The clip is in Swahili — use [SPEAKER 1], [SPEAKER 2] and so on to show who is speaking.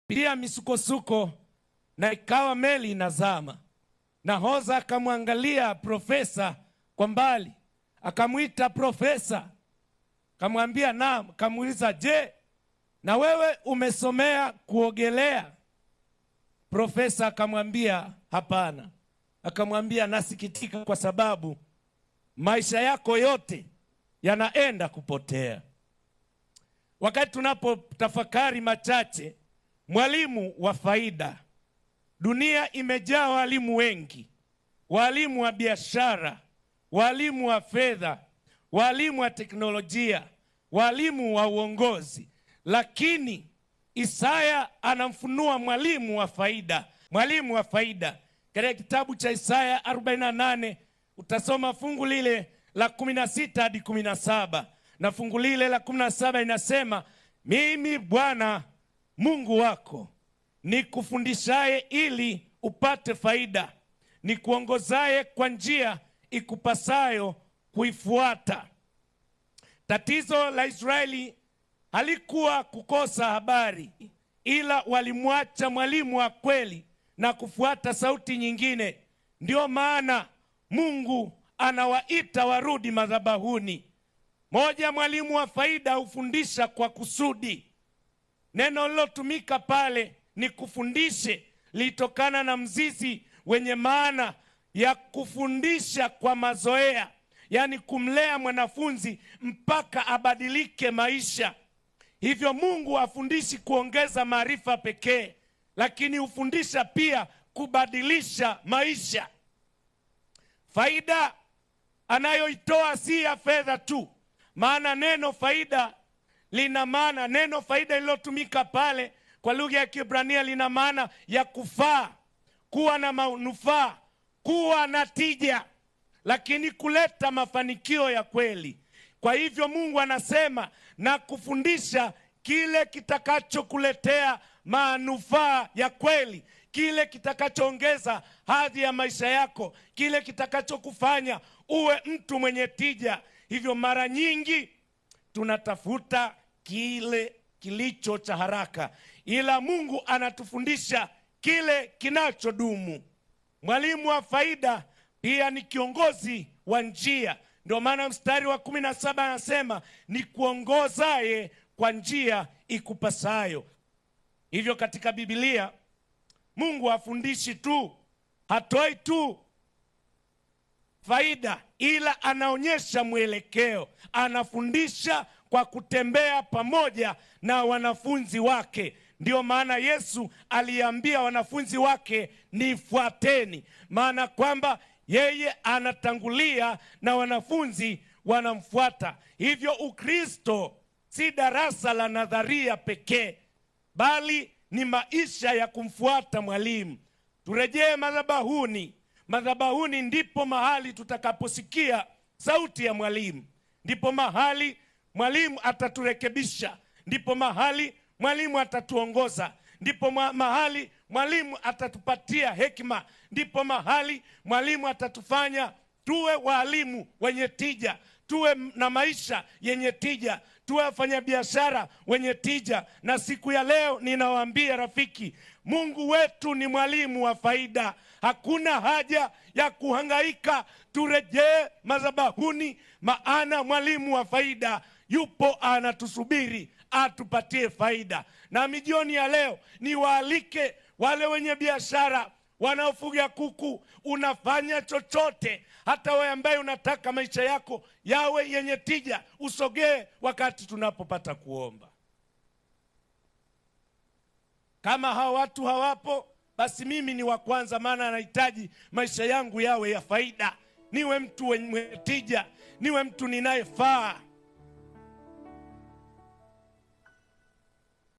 [SPEAKER 1] Pia misukosuko na ikawa meli inazama. Nahodha akamwangalia profesa kwa mbali, akamwita profesa, akamwambia naam. Akamuuliza, je, na wewe umesomea kuogelea? Profesa akamwambia hapana. Akamwambia, nasikitika kwa sababu maisha yako yote yanaenda kupotea. Wakati tunapotafakari machache, mwalimu wa faida. Dunia imejaa walimu wengi, walimu wa biashara, walimu wa fedha, walimu wa teknolojia, walimu wa uongozi. Lakini Isaya anamfunua mwalimu wa faida, mwalimu wa faida. Katika kitabu cha Isaya 48 utasoma fungu lile la 16 hadi 17, na fungu lile la 17 inasema, mimi Bwana Mungu wako nikufundishaye ili upate faida, nikuongozaye kwa njia ikupasayo kuifuata. Tatizo la Israeli halikuwa kukosa habari, ila walimwacha mwalimu wa kweli na kufuata sauti nyingine. Ndio maana Mungu anawaita warudi madhabahuni. Moja, mwalimu wa faida hufundisha kwa kusudi. Neno lilotumika pale ni kufundishe, litokana na mzizi wenye maana ya kufundisha kwa mazoea, yaani kumlea mwanafunzi mpaka abadilike maisha. Hivyo Mungu hafundishi kuongeza maarifa pekee, lakini hufundisha pia kubadilisha maisha. Faida anayoitoa si ya fedha tu, maana neno faida lina maana, neno faida lililotumika pale kwa lugha ya Kiebrania lina maana ya kufaa, kuwa na manufaa, kuwa na tija, lakini kuleta mafanikio ya kweli. Kwa hivyo Mungu anasema na kufundisha kile kitakachokuletea manufaa ya kweli, kile kitakachoongeza hadhi ya maisha yako, kile kitakachokufanya uwe mtu mwenye tija. Hivyo mara nyingi tunatafuta kile kilicho cha haraka, ila Mungu anatufundisha kile kinachodumu. Mwalimu wa faida pia ni kiongozi wa njia. Ndio maana mstari wa 17 anasema ni kuongozaye kwa njia ikupasayo. Hivyo katika Biblia Mungu hafundishi tu, hatoi tu faida, ila anaonyesha mwelekeo. Anafundisha kwa kutembea pamoja na wanafunzi wake. Ndio maana Yesu aliambia wanafunzi wake, nifuateni, maana kwamba yeye anatangulia na wanafunzi wanamfuata. Hivyo Ukristo si darasa la nadharia pekee, bali ni maisha ya kumfuata mwalimu. Turejee madhabahuni. Madhabahuni ndipo mahali tutakaposikia sauti ya mwalimu, ndipo mahali mwalimu ataturekebisha, ndipo mahali mwalimu atatuongoza, ndipo mahali mwalimu atatupatia hekima, ndipo mahali mwalimu atatufanya tuwe walimu wenye tija, tuwe na maisha yenye tija, tuwe wafanyabiashara wenye tija. Na siku ya leo ninawaambia rafiki, Mungu wetu ni mwalimu wa faida. Hakuna haja ya kuhangaika, turejee madhabahuni, maana mwalimu wa faida yupo anatusubiri atupatie faida. Na jioni ya leo niwaalike wale wenye biashara, wanaofuga kuku, unafanya chochote, hata wewe ambaye unataka maisha yako yawe yenye tija, usogee wakati tunapopata kuomba. Kama hao watu hawapo, basi mimi ni wa kwanza, maana nahitaji maisha yangu yawe ya faida, niwe mtu mwenye tija, niwe mtu ninayefaa.